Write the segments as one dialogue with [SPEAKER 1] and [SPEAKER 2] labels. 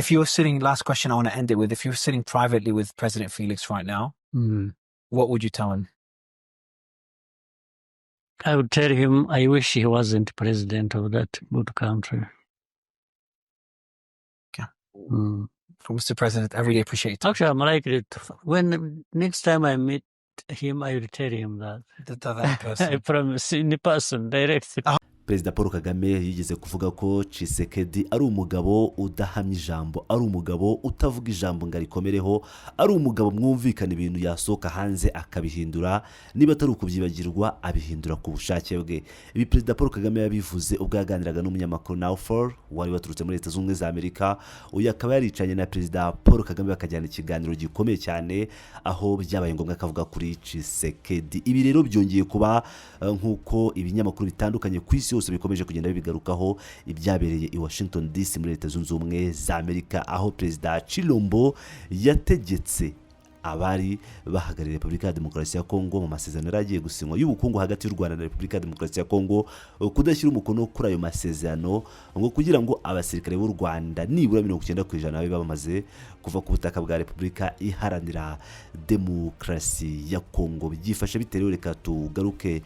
[SPEAKER 1] If you were sitting, last question I want to end it with, if you were sitting privately with President Felix right now, what would you tell him?
[SPEAKER 2] I would tell him I wish he wasn't president of that good country.
[SPEAKER 1] Okay. Mr. President, I really appreciate it.
[SPEAKER 2] Actually, I'm likely to, when next time I meet him, I will tell him that.
[SPEAKER 1] That person.
[SPEAKER 2] I promise, in person, directly.
[SPEAKER 3] Perezida Paul Kagame yigeze kuvuga ko Tshisekedi ari umugabo udahamya ijambo, ari umugabo utavuga ijambo ngo arikomereho, ari umugabo mwumvikana ibintu yasohoka hanze akabihindura, niba atari ukubyibagirwa abihindura ku bushake bwe. Ibi Perezida Paul Kagame yabivuze ubwo yaganiraga n'umunyamakuru Nawfal wari waturutse muri Leta Zunze Ubumwe za Amerika. Uyu akaba yaricanye na Perezida Paul Kagame bakajyana ikiganiro gikomeye cyane, aho byabaye ngombwa akavuga kuri Tshisekedi. Ibi rero byongeye kuba nk'uko ibinyamakuru bitandukanye ku isi yose bikomeje kugenda bibigarukaho, ibyabereye i Washington DC muri Leta Zunze Ubumwe za Amerika, aho Perezida Tshilombo yategetse abari bahagarariye Repubulika ya Demokarasi ya Kongo mu masezerano yari agiye gusinywa y'ubukungu hagati y'u Rwanda na Repubulika ya Demokarasi ya Kongo kudashyira umukono kuri ayo masezerano, ngo kugira ngo abasirikare b'u Rwanda nibura 90% babe bamaze kuva ku butaka bwa Repubulika Iharanira Demokarasi ya Kongo. Byifashe bite rero? Reka tugaruke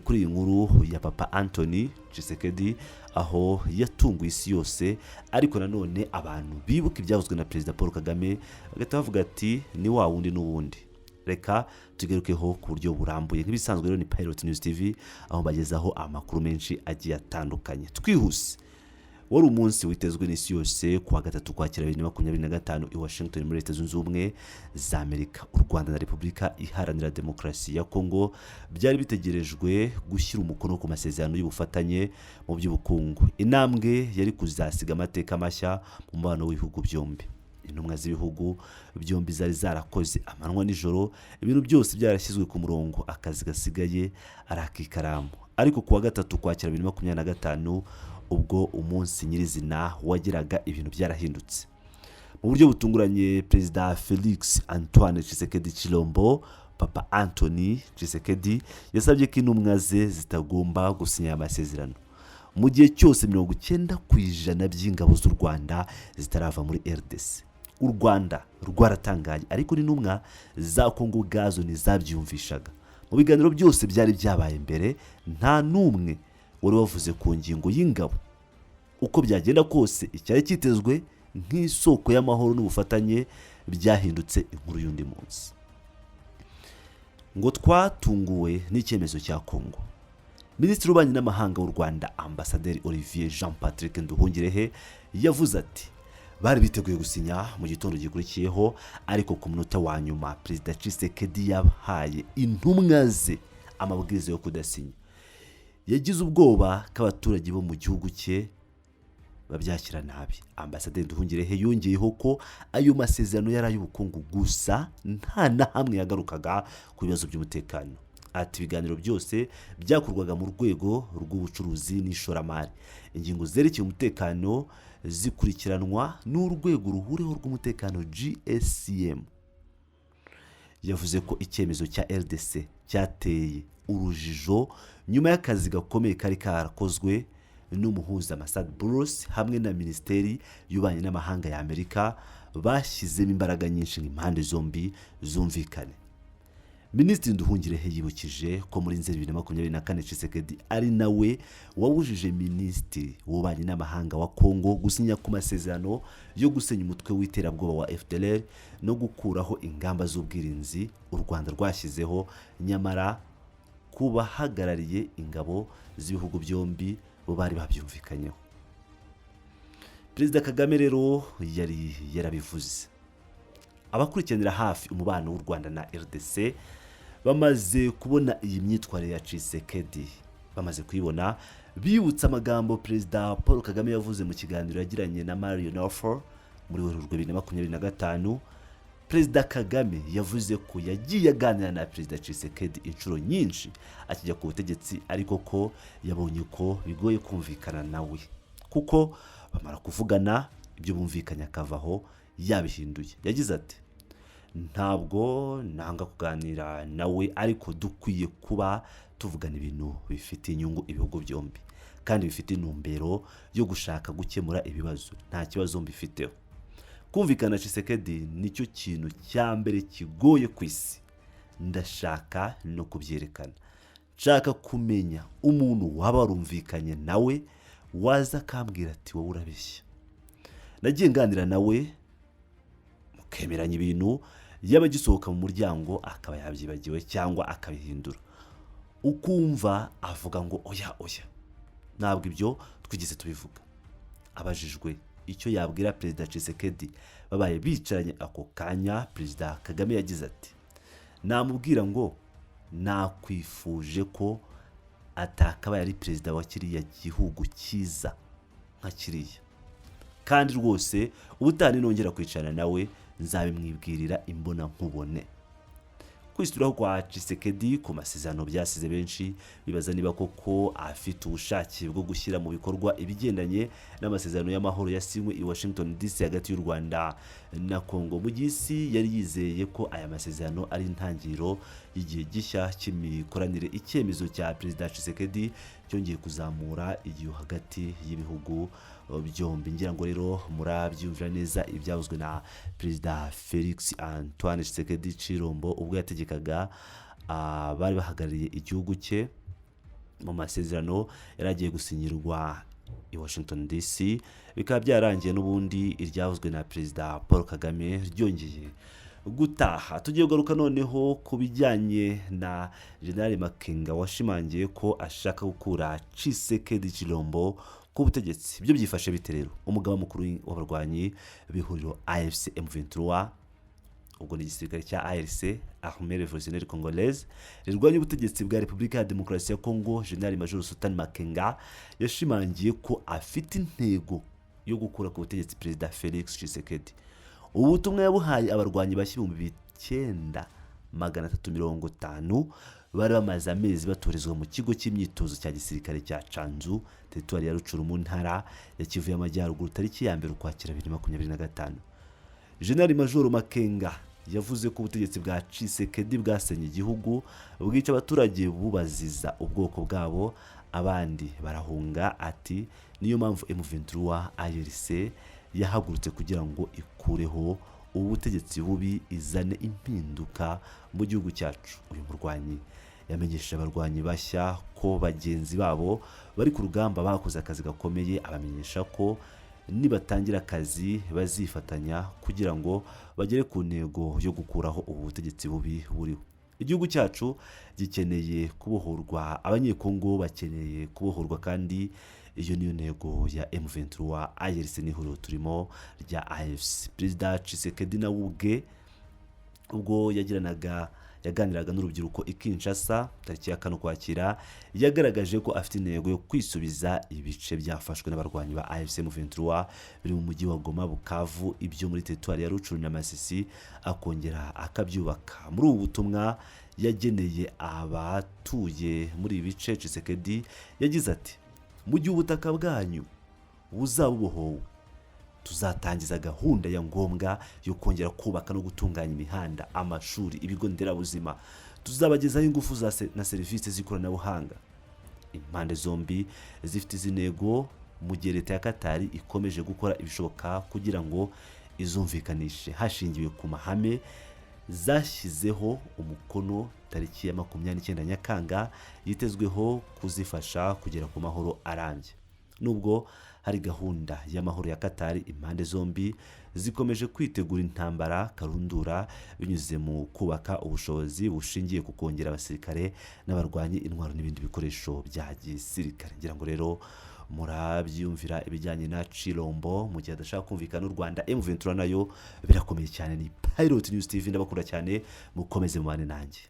[SPEAKER 3] kuri iyi nkuru ya Papa Anthony Tshisekedi, aho yatunguye isi yose, ariko nanone abantu bibuka ibyavuzwe na Perezida Paul Kagame bagahita bavuga ati: "Ni wa wundi n'uwundi." Reka tugarukeho ku buryo burambuye. Nk'ibisanzwe rero ni Pilot News TV, aho bagezaho amakuru menshi agiye atandukanye. Twihuse, wari umunsi witezwe n'isi yose, ku wa gatatu Ukwakira 2025 i Washington muri Leta Zunze Ubumwe za Amerika. U Rwanda na Repubulika Iharanira Demokarasi ya Kongo byari bitegerejwe gushyira umukono ku masezerano y'ubufatanye mu by'ubukungu, intambwe yari kuzasiga amateka mashya mu mubano w'ibihugu byombi. Intumwa z'ibihugu byombi zari zarakoze amanywa nijoro, ibintu byose byarashyizwe ku murongo, akazi gasigaye ari ak'ikaramu. Ariko ku wa gatatu Ukwakira 2025, ubwo umunsi nyirizina wageraga, ibintu byarahindutse mu buryo butunguranye. Perezida Felix Antoine Tshisekedi Tshilombo, Papa Anthony Tshisekedi, yasabye ko intumwa ze zitagomba gusinya aya masezerano mu gihe cyose 90% by'ingabo z'u Rwanda zitarava muri RDC. U Rwanda rwaratangaye, ariko n'intumwa za Kongo ubwazo ntizabyumvishaga. Mu biganiro byose byari byabaye mbere, nta n'umwe wari wavuze ku ngingo y'ingabo. Uko byagenda kose, icyari cyitezwe nk'isoko y'amahoro n'ubufatanye byahindutse inkuru y'undi munsi. Ngo twatunguwe n'icyemezo cya Kongo. Minisitiri w'Ububanyi n'Amahanga w'u Rwanda, Ambasaderi Olivier Jean Patrick Nduhungirehe, yavuze ati: "Bari biteguye gusinya mu gitondo gikurikiyeho, ariko ku munota wa nyuma Perezida Tshisekedi yahaye intumwa ze amabwiriza yo kudasinya. Yagize ubwoba ko abaturage bo mu gihugu cye babyakira nabi." Ambasaderi Nduhungirehe yongeyeho ko ayo masezerano yari ay'ubukungu gusa, nta na hamwe yagarukaga ku bibazo by'umutekano. Ati: "Ibiganiro byose byakorwaga mu rwego rw'ubucuruzi n'ishoramari. Ingingo zerekeye umutekano zikurikiranwa n'urwego ruhuriweho rw'umutekano, GSCM." Yavuze ko icyemezo cya RDC cyateye urujijo nyuma y'akazi gakomeye kari karakozwe n'umuhuza Massad Boulos hamwe na Minisiteri y'Ububanyi n'Amahanga ya Amerika, bashyizemo imbaraga nyinshi ngo impande zombi zumvikane. Minisitiri Nduhungirehe yibukije ko muri Nzeri 2024 Tshisekedi ari nawe wabujije Minisitiri w'Ububanyi n'Amahanga wa Kongo gusinya ku masezerano yo gusenya umutwe w'iterabwoba wa FDLR no gukuraho ingamba z'ubwirinzi u Rwanda rwashyizeho, nyamara ku bahagarariye ingabo z'ibihugu byombi bo bari babyumvikanyeho. Perezida Kagame rero yari yarabivuze. Abakurikiranira hafi umubano w'u Rwanda na RDC bamaze kubona iyi myitwarire ya Tshisekedi, bamaze kuyibona, bibutsa amagambo Perezida Paul Kagame yavuze mu kiganiro yagiranye na Mario Nawfal muri Werurwe 2025. Perezida Kagame yavuze ko yagiye aganira na Perezida Tshisekedi inshuro nyinshi akijya ku butegetsi, ariko ko yabonye ko bigoye kumvikana nawe, kuko bamara kuvugana ibyo bumvikanye akavaho yabihinduye. Yagize ati: "Ntabwo nanga kuganira nawe, ariko dukwiye kuba tuvugana ibintu bifite inyungu ibihugu byombi kandi bifite intumbero yo gushaka gukemura ibibazo. Nta kibazo mbifiteho." Kumvikana na Tshisekedi nicyo kintu cya mbere kigoye ku isi. Ndashaka no kubyerekana. Nshaka kumenya umuntu waba warumvikanye nawe waza akambwira ati: 'Wowe urabeshya.' Nagiye nganira nawe, mukemeranya ibintu, yaba agisohoka mu muryango akaba yabyibagiwe cyangwa akabihindura, ukumva avuga ngo: 'Oya, oya, ntabwo ibyo twigeze tubivuga.'" Abajijwe icyo yabwira Perezida Tshisekedi babaye bicaranye ako kanya, Perezida Kagame yagize ati: "Namubwira ngo nakwifuje ko atakabaye ari perezida wa kiriya gihugu cyiza nka kiriya, kandi rwose ubutaha nongera kwicarana nawe nzabimwibwirira imbona nkubone." Kwisubiraho kwa Tshisekedi ku masezerano byasize benshi bibaza niba koko afite ubushake bwo gushyira mu bikorwa ibigendanye n'amasezerano y'amahoro yasinywe i Washington DC hagati y'u Rwanda na Congo, mu gihe isi yari yizeye ko aya masezerano ari intangiriro y'igihe gishya cy'imikoranire. Icyemezo cya Perezida Tshisekedi cyongeye kuzamura igihu hagati y'ibihugu byombi. Ngira ngo rero murabyumvira neza ibyavuzwe na Perezida Felix Antoine Tshisekedi Tshilombo ubwo yategekaga abari bahagarariye igihugu cye mu masezerano yari agiye gusinyirwa i Washington DC, bikaba byarangiye n'ubundi iryavuzwe na Perezida Paul Kagame ryongeye gutaha. Tugiye kugaruka noneho ku bijyanye na General Makenga washimangiye ko ashaka gukura Tshisekedi Tshilombo ku butegetsi. Ibyo byifashe bite rero? Umugaba mukuru w'abarwanyi b'ihuriro AFC M23, ubwo ni igisirikare cya ARC, Armée Révolutionnaire Congolaise, rirwanya ubutegetsi bwa Repubulika ya Demokarasi ya Congo, General Major Sultan Makenga, yashimangiye ko afite intego yo gukura ku butegetsi Perezida Felix Tshisekedi. Ubu butumwa yabuhaye abarwanyi bashya 9350 bari bamaze amezi batorezwa mu kigo cy'imyitozo cya gisirikare cya Canzu, teritwari ya Rutshuru, mu ntara ya Kivu y'Amajyaruguru, tariki ya 1 Ukwakira 2025. General Major Makenga yavuze ko ubutegetsi bwa Tshisekedi bwasenye igihugu, bwica abaturage bubaziza ubwoko bwabo, abandi barahunga. Ati: "Niyo mpamvu M23 ARC yahagurutse kugira ngo ikureho ubu butegetsi bubi, izane impinduka mu gihugu cyacu." Uyu murwanyi yamenyesheje abarwanyi bashya ko bagenzi babo bari ku rugamba bakoze akazi gakomeye, abamenyesha ko nibatangira akazi bazifatanya kugira ngo bagere ku ntego yo gukuraho ubu butegetsi bubi buriho. "Igihugu cyacu gikeneye kubohorwa, Abanyekongo bakeneye kubohorwa, kandi iyo niyo ntego ya M23 ARC n'ihuriro turimo rya AFC." Perezida Tshisekedi nawe ubwe, ubwo yaganiraga n'urubyiruko i Kinshasa tariki ya 4 Ukwakira, yagaragaje ko afite intego yo kwisubiza ibice byafashwe n'abarwanyi ba AFC M23 biri mu mujyi wa Goma, Bukavu, ibyo muri teritwari ya Rutshuru na Masisi, akongera akabyubaka. Muri ubu butumwa yageneye abatuye muri ibi bice, Tshisekedi yagize ati: "Mu gihe ubutaka bwanyu buzaba bubohowe, tuzatangiza gahunda ya ngombwa yo kongera kubaka no gutunganya imihanda, amashuri, ibigo nderabuzima. Tuzabagezaho ingufu na serivisi z'ikoranabuhanga." Impande zombi zifite izi ntego mu gihe leta ya Katari ikomeje gukora ibishoboka kugira ngo izumvikanishe hashingiwe ku mahame zashyizeho umukono tariki ya 29 Nyakanga, yitezweho kuzifasha kugera ku mahoro arambye. Nubwo hari gahunda y'amahoro ya Katari, impande zombi zikomeje kwitegura intambara karundura binyuze mu kubaka ubushobozi bushingiye ku kongera abasirikare n'abarwanyi, intwaro n'ibindi bikoresho bya gisirikare. Ngira ngo rero murabyiyumvira ibijyanye na Tshilombo mu gihe adashaka kumvikana n'u Rwanda, M23 nayo birakomeye cyane. Ni Pilot News TV, ndabakunda cyane, mukomeze mubane nanjye.